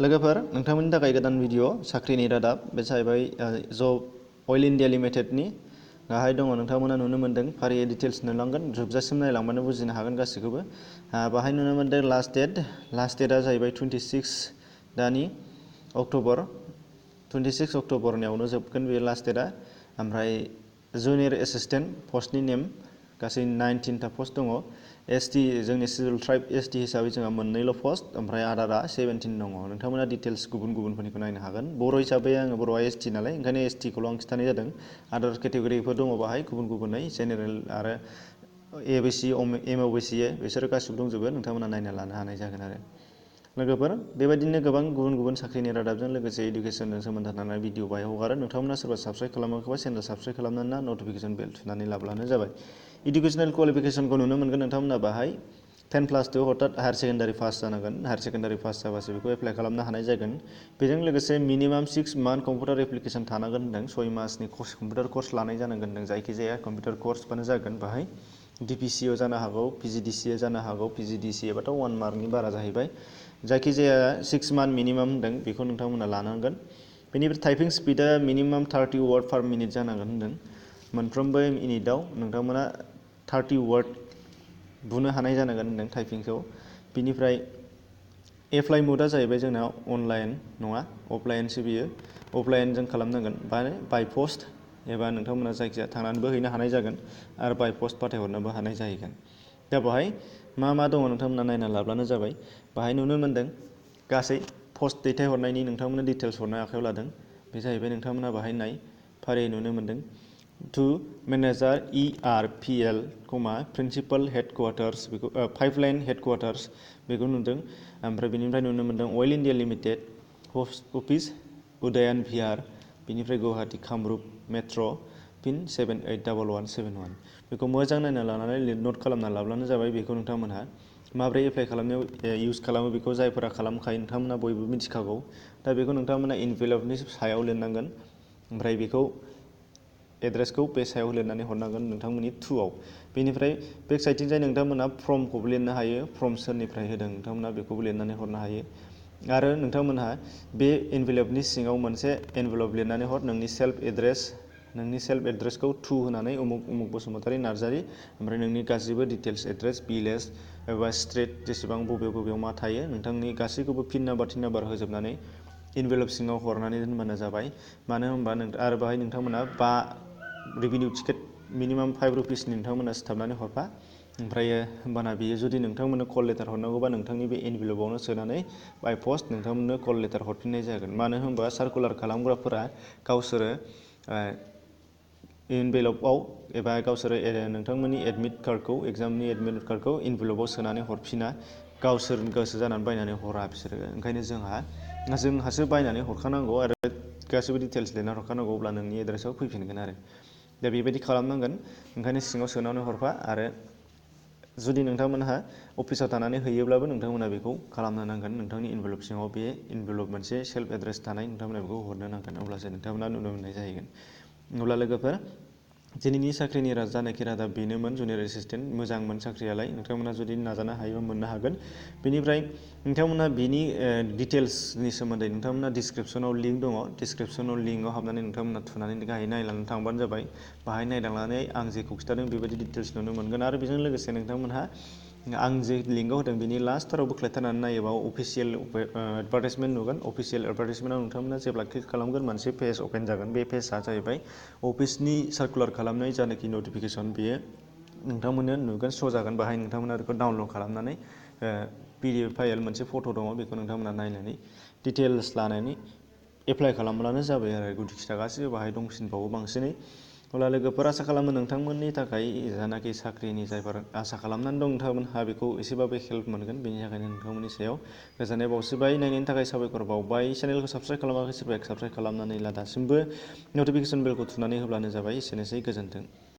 लोगोफोर नोंथांमोननि थाखाय गोदान भिडिअ साख्रिनि रादाब बे जाहैबाय जब अइल इन्डिया लिमिटेडनि गाहाय दङ नोंथांमोना नुनो मोनदों फारियै डिटेल्स नुलांगोन जोबजासिम नायलांबानो बुजिनो हागोन गासैखौबो बाहाय नुनो मोनदों लास्ट डेटआ जाहैबाय 26 दानि अक्ट'बर 26 अक्ट'बरनियावनो जोबगोन बे लास्ट डेटआ ओमफ्राय जुनियर एसिस्टेन्ट पस्टनि नेम गासै 19टा पस्ट दङ एसटी जोंनि सिडुल ट्राइब एसटी हिसाबै जोंहा मोननैल' पस्ट ओमफ्राय आदारा 17 दङ नोंथांमोना डिटेल्स गुबुन-गुबुनफोरनिखौ नायनो हागोन बर' हिसाबै आङो बर'आ एसटी नालाय ओंखायनो एसटीखौल' आं खिथानाय जादों आदार केटेगरिफोर दङ बाहाय गुबुन-गुबुनै जेनेरेल आरो एबिसि एमअबिसि बिसोर गासिबो दंजोबो नोंथांमोना नायना लानो हानाय जागोन आरो लोगोफोर बेबायदिनो गोबां गुबुन-गुबुन साख्रिनि रादाबजों लोगोसे इडुकेसनजों सोमोन्दो थानाय भिडिअ बाहाय हगारो नोंथांमोना सोरबा साबस्क्राइब खालामाखैबा चेनेल साबस्क्राइब खालामनानै नटिफिकेसन बेल थुनानै लाब्लानो जाबाय इडुकेसनेल क्वालिफिकेसनखौ नुनो मोनगोन नोंथांमोना बाहाय 10+2 अर्थात हायार सेकेन्डारि पास जानांगोन हायार सेकेन्डारि पास जाबासो बेखौ एप्लाइ खालामनो हानाय जागोन बेजों लोगोसे मिनिमाम 6 मान्थ कम्पिउटार एप्लिकेसन थानांगोन होनदों 6 मासनि कम्पिउटार कर्स लानाय जानांगोन होनदों जायखिजाया कम्पिउटार कर्सबानो जागोन बाहाय डिपिसिअ जानो हागौ पिजिडिसिए जानो हागौ पिजिडिसिएबाथ' 1 मार्कनि बारा जाहैबाय जायखिजाया 6 मान्थ मिनिमाम होनदों बेखौ नोंथांमोना लानांगोन बेनिफ्राय टाइपिं स्पिडा मिनिमाम 30 वार्ड पर मिनिट जानांगोन होनदों मोनफ्रोमबो मिनिटआव नोंथांमोना 30 वार्ड बुनो हानाय जानांगोन होनदों टाइपिंखौ बिनिफ्राय एप्लाइ मोडआ जाहैबाय जोंना अनलाइन नङा अफलाइनसो बियो अफलाइनजों खालामनांगोन बाय पस्ट एबा नोंथांमोना जायखिजाया थांनानैबो हैनो हानाय जागोन आरो बाय पस्ट फाथायहरनोबो हानाय जाहैगोन दा बेवहाय मा दङ नोंथांमोना नायना लाब्लानो जाबाय बाहाय नुनो मोनदों गासै पस्ट दैथायहरनायनि नोंथांमोना डिटेल्स हरनो आखायाव लादों बे जाहैबाय नोंथांमोना बाहाय नाय फारियै नुनो मोनदों टु मेनेजार ERPL, प्रिन्सिपाल हेडक्वार्टार्स बेखौ पाइपलाइन हेडक्वार्टार्स बेखौ नुदों ओमफ्राय बेनिफ्राय नुनो मोनदों अइल इन्डिया लिमिटेड पस्ट अफिस उदयान बिहार बेनिफ्राय गुवाहाटी कामरुप मेट्र' पिन 781171 बेखौ मोजां नायना लानानै नट खालामना लाब्लानो जाबाय बेखौ नोंथांमोनहा माब्रै एप्लाइ खालामनायाव इउज खालामो बेखौ जायफोरा खालामखायो नोंथांमोना बयबो मिथिखागौ दा बेखौ नोंथांमोना इनभेलपनि सायाव लिरनांगोन ओमफ्राय बेखौ एड्रेसखौ बे सायाव लिरनानै हरनांगोन नोंथांमोननि थ्रुआव बेनिफ्राय बेक साइडथिंजाय नोंथांमोना फर्मखौबो लिरनो हायो फर्म सोरनिफ्राय होदों नोंथांमोना बेखौबो लिरनानै हरनो हायो आरो नोंथांमोनहा बे एनभेलपनि सिङाव मोनसे एनभेलप लिरनानै हर नोंनि सेल्फ एड्रेसखौ थु होनानै उमुक उमुक बसुमतारी नार्जारी ओमफ्राय नोंनि गासिबो डिटेल्स एड्रेस भिलेज एबा स्ट्रिट जेसेबां बबेयाव मा थायो नोंथांनि गासैखौबो पिन नाम्बार होजोबनानै एनभेलप सिङाव हरनानै दोनबानो जाबाय मानो होनबा आरो बाहाय नोंथांमोना 5 रेभिनिउ टिकेट मिनिमाम 5 रुपिसनि नोंथांमोना सिथाबनानै हरफा ओमफ्राय होमबाना बियो जुदि नोंथांमोननो कल लेटार हरनांगौबा नोंथांनि बे एनभेलपआवनो सोनानै बाय पस्ट नोंथांमोननो कल लेटार हरफिननाय जागोन मानो होनबा सार्कुलार खालामग्राफोरा गावसोरो एनभेलपआव एबा गावसोरो नोंथांमोननि एडमिट कार्डखौ एग्जामनि एडमिट कार्डखौ एनभेलपआव सोनानै हरफिना गावसोर गोसो जानानै बायनानै हरा बिसोरो ओंखायनो जोंहासो बायनानै हरखानांगौ आरो गासिबो डिटेल्स लिरना हरखानांगौ अब्ला नोंनि एड्रेसाव फैफिनगोन आरो दा बेबायदि खालामनांगोन ओंखायनो सिङाव सोनानै हरफा आरो जुदि नोंथांमोनहा अफिसाव थानानै हैयोब्लाबो नोंथांमोना बेखौ खालामनो नांगोन नोंथांनि एनभेलप सिङाव बे एनभेलप मोनसे सेल्फ एड्रेस थानाय नोंथांमोना बेखौ हरनो नांगोन अब्लासो नोंथांमोना नुनो मोननाय जाहैगोन अब्ला लोगोफोर दिनैनि साख्रिनि जानाखि रादाब बेनोमोन जुनियर एसिस्टेन्ट मोजांमोन साख्रियालाय नोंथांमोना जुदि नाजानो हायोबा मोननो हागोन बेनिफ्राय नोंथांमोना बिनि डिटेल्सनि सोमोन्दै नोंथांमोना डिसक्रिपसनाव लिंक दङ डिसक्रिपसनाव लिंकआव हाबनानै नोंथांमोना थुनानै गाहाय नायलांनो थांबानो जाबाय बाहाय नायलांनानै आं जेखौ खिथादों बेबायदि डिटेल्स नुनो मोनगोन आरो बेजों लोगोसे नोंथांमोनहा आं जे लिंकआव होदों बिनि लास्टथाराव बोख्लायथारनानै नायोबा अफिसियेल एडभार्टाइजमेन्ट नुगोन अफिसियेल एडभार्टाइजमेन्टआव नोंथांमोना जेब्ला क्लिक खालामगोन मोनसे पेज अपेन जागोन बे पेजआ जाहैबाय अफिसनि सार्कुलार खालामनाय जानाखि नटिफिकेसन बेयो नोंथांमोननो नुगोन श' जागोन बाहाय नोंथांमोना बेखौ डाउनलड खालामनानै PDF फाइल मोनसे फट' दङ बेखौ नोंथांमोना नायनानै डिटेल्स लानानै एप्लाइ खालामब्लानो जाबाय आरो गुदि खिथा गासैबो बाहाय दंसिनबावो बांसिनै अब्ला लोगोफोर आसा खालामो नोंथांमोननि थाखाय जानाखि साख्रिनि जायफोर आसा खालामनानै दं नोंथांमोनहा बेखौ एसेबाबो हेल्प मोनगोन बेनि थाखायनो नोंथांमोननि सायाव गोजोननाय बावसिबाय नायनायनि थाखाय साबायखर बावबाय चेनेलखौ साबस्क्राइब खालामाखै सोरबाया साबस्क्राइब खालामनानै ला दासिमबो नटिफिकेसन बेलखौ थुनानै होब्लानो जाबाय एसेनोसै गोजोन्थों।